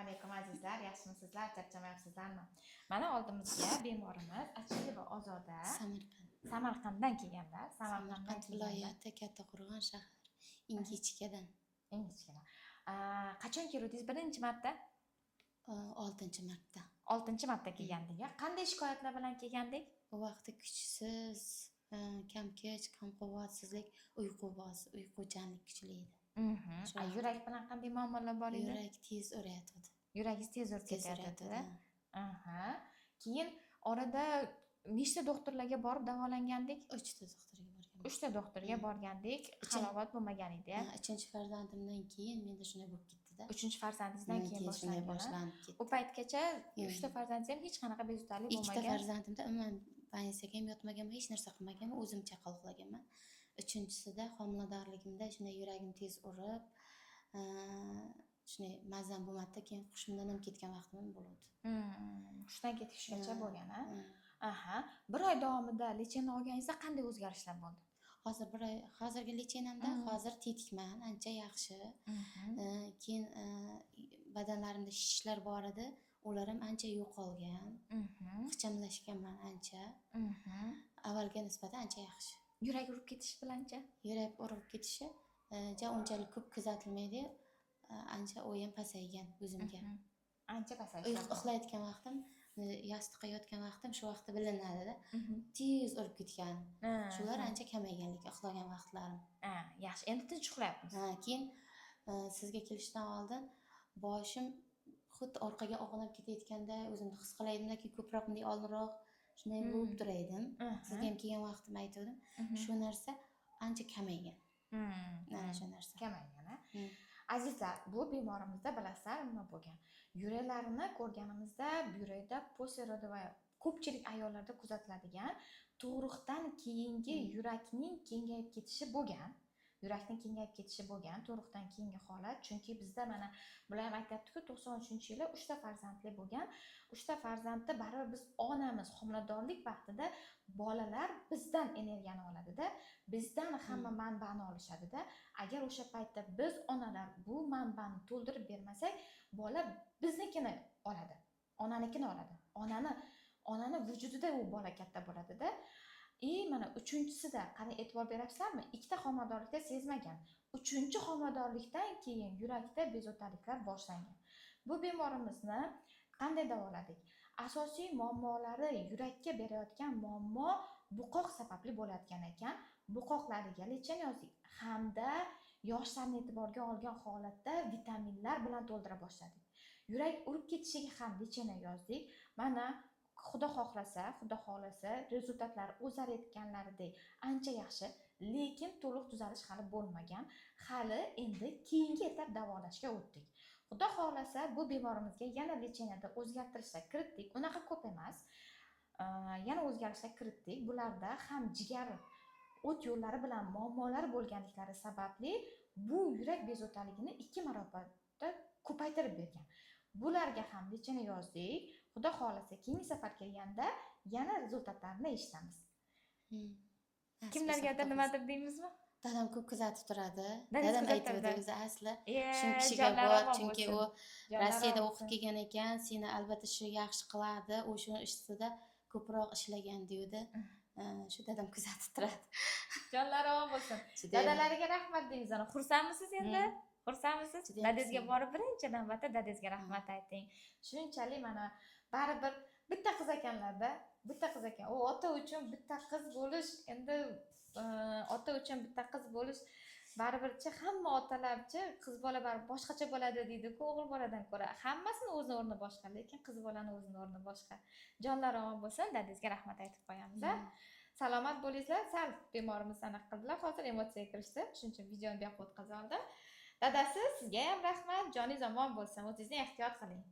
Alaykum, azizlar, yaxshimisizlar, charchamayapsizlarmi? Mana oldimizga bemorimiz Achilova Ozoda. Samarqand. Samarqanddan kelganlar. Samarqanddan Samarqand kelganlar. Viloyati, Kattaqo'rg'on shahar, Ingichkadan. Ingichkadan. Qachon keluvdingiz birinchi marta? 6-marta. 6-marta kelgandik. Qanday shikoyatlar bilan kelgandik? U vaqtda kuchsiz, kamkuch, kamquvvatsizlik, uyquchanlik kuchli edi. Shu vaqt. Yurak bilan qanday muammolar bor edi? Yurak tez urayotgandi. Yuragingiz tez urib Tez ketayotgandi. urayotgandi. Aha. Keyin orada nechta doktorlarga borib davolangandik? 3 ta doktorga borganman. 3 ta doktorga borgandik. Halovat bo'lmagan edi. Ha, 3-farzandimdan keyin menda shunday bo'lib ketdi-da. 3-farzandingizdan keyin Keyin shunday boshlangan. Boshlanib ketdi. U paytgacha 3 ta farzandingiz ham hech qanaqa bezovtalik Ikkita bo'lmagan. Farzandimda umuman больница ga ham yotmaganman, hech narsa qilmaganman, o'zim chaqaloqlaganman. Uchinchisida homiladorligimda shunday yuragim tez urib, shunday mazam bo'lmadida, keyin hushimdan ham ketgan vaqtim ham bo'luvdi. Hushdan ketishgacha bo'lgan, a? Ha. Aha. Bir oy davomida лечение olganingizda qanday o'zgarishlar bo'ldi? Hozir bir oy, hozirgi лечение mda hozir tetikman, ancha yaxshi. Keyin badanlarimda shishlar bor edi, ular ham ancha yo'qolgan, ixchamlashganman ancha. Avvalga nisbatan ancha yaxshi. Yurak urib ketish bilancha? Yurak urib ketishi ja unchalik ko'p kuzatilmaydi, ancha u ham pasaygan o'zimga. Ancha pasayishlar bo'ldi. Uxlayotgan vaqtim, yostiqqa yotgan vaqtim, shu vaqtda bilinadida, tez urib ketgan. Shular ancha kamaygan, lekin uxlagan vaqtlarim. Ha, yaxshi. Endi tinch uxlayapmiz. Ha, keyin sizga kelishdan oldin boshim xuddi orqaga og'inib ketayotganday o'zimni his qilaydim, keyin ko'proq bunday oldinroq shunday bo'lib turaydim. Sizga ham kelgan vaqtim aytgandim, shu narsa ancha kamaygan. Ana shu narsa. Kamaygan, a? Azizlar, bu bemorimizda bilasizlar nima bo'lgan? Yuraklarini ko'rganimizda, buyrakda послеродовая, ko'pchilik ayollarda kuzatiladigan tug'ruqdan keyingi yurakning kengayib ketishi bo'lgan. Yurakning kengayib ketishi bo'lgan tug'ruqdan keyingi holat. Chunki bizda mana bular ham aytyaptiku, 93-yili uchta farzandli bo'lgan. Uchta farzandni baribir biz onamiz, homiladorlik vaqtida bolalar bizdan energiyani oladida, bizdan hamma manbani olishadida. Agar o'sha paytda biz onalar bu manbani to'ldirib bermasak, bola biznikini oladi, onanikini oladi. Onani vujudida u bola katta bo'ladida. И mana uchinchisida qanday, e'tibor beryapsizlarmi? Ikkita homiladorlikda sezmagan. Uchinchi homiladorlikdan keyin yurakda bezovtaliklar boshlangan. Bu bemorimizni qanday davoladik? Asosiy muammolari, yurakka berayotgan muammo buqoq sababli bo'layotgan ekan. Buqoqlariga лечение yozdik hamda yoshlarni e'tiborga olgan holatda vitaminlar bilan to'ldira boshladik. Yurak urib ketishiga ham лечение yozdik. Mana, Xudo xohlasa, Xudo xohlasa, результат lari o'zlari aytganlaridek ancha yaxshi, lekin to'liq tuzalish hali bo'lmagan. Hali endi keyingi этап davolashga o'tdik. Xudo xohlasa, bu bemorimizga yana лечение da o'zgartirishlar kiritdik. Unaqa ko'p emas. Yana o'zgarishlar kiritdik. Bularda ham jigar, o't yo'llari bilan muammolar bo'lganliklari sababli bu yurak bezovtaligini 2 marotaba ko'paytirib bergan. Bularga ham лечение yozdik. Xudo xohlasa, keyingi safar kelganda yana результат larini eshitamiz. Nasib Kimlargadir bo'lsa. Nimadir deymizmi? Dadam ko'p kuzatib turadi. Dadingiz Dadam kuzatib aytib turadi. o'zi asli Ye, shu kishiga jonlari bor, omon chunki bo'lsin. u Jonlari Rossiyada omon o'qib bo'lsin. kelgan ekan, seni albatta shu yaxshi qiladi, u shu ustida ko'proq ishlagan deydi. Shu dadam kuzatib turadi. Jonlari omon bo'lsin. Judayam. Dadalariga rahmat deymiz ana. Xursandmisiz endi? Xursandmisiz? Judayam Dadangizga xursand. borib, birinchi navbatda dadangizga rahmat ayting. Shunchalik mana baribir bitta qiz ekanlarda, bitta qiz ekan. U ota uchun bitta qiz bo'lish endi, ota uchun bitta qiz bo'lish baribirchi, hamma otalarchi qiz bola baribir boshqacha bo'ladi deydi-ku o'g'il boladan ko'ra. Hammasini o'zini o'rni boshqa, lekin qiz bolani o'zini o'rni boshqa. Jonlari omon bo'lsin, dadangizga rahmat aytib qo'yamiz. A? Salomat bo'linglar. Sal bemorimiz anaqa qildilar, hozir emotsiyaga kirishdi. Shuning uchun videoni bu yoqqa o'tkazib oldim. Dadasi, sizga ham rahmat. Joningiz omon bo'lsin. O'zingizni ehtiyot qiling.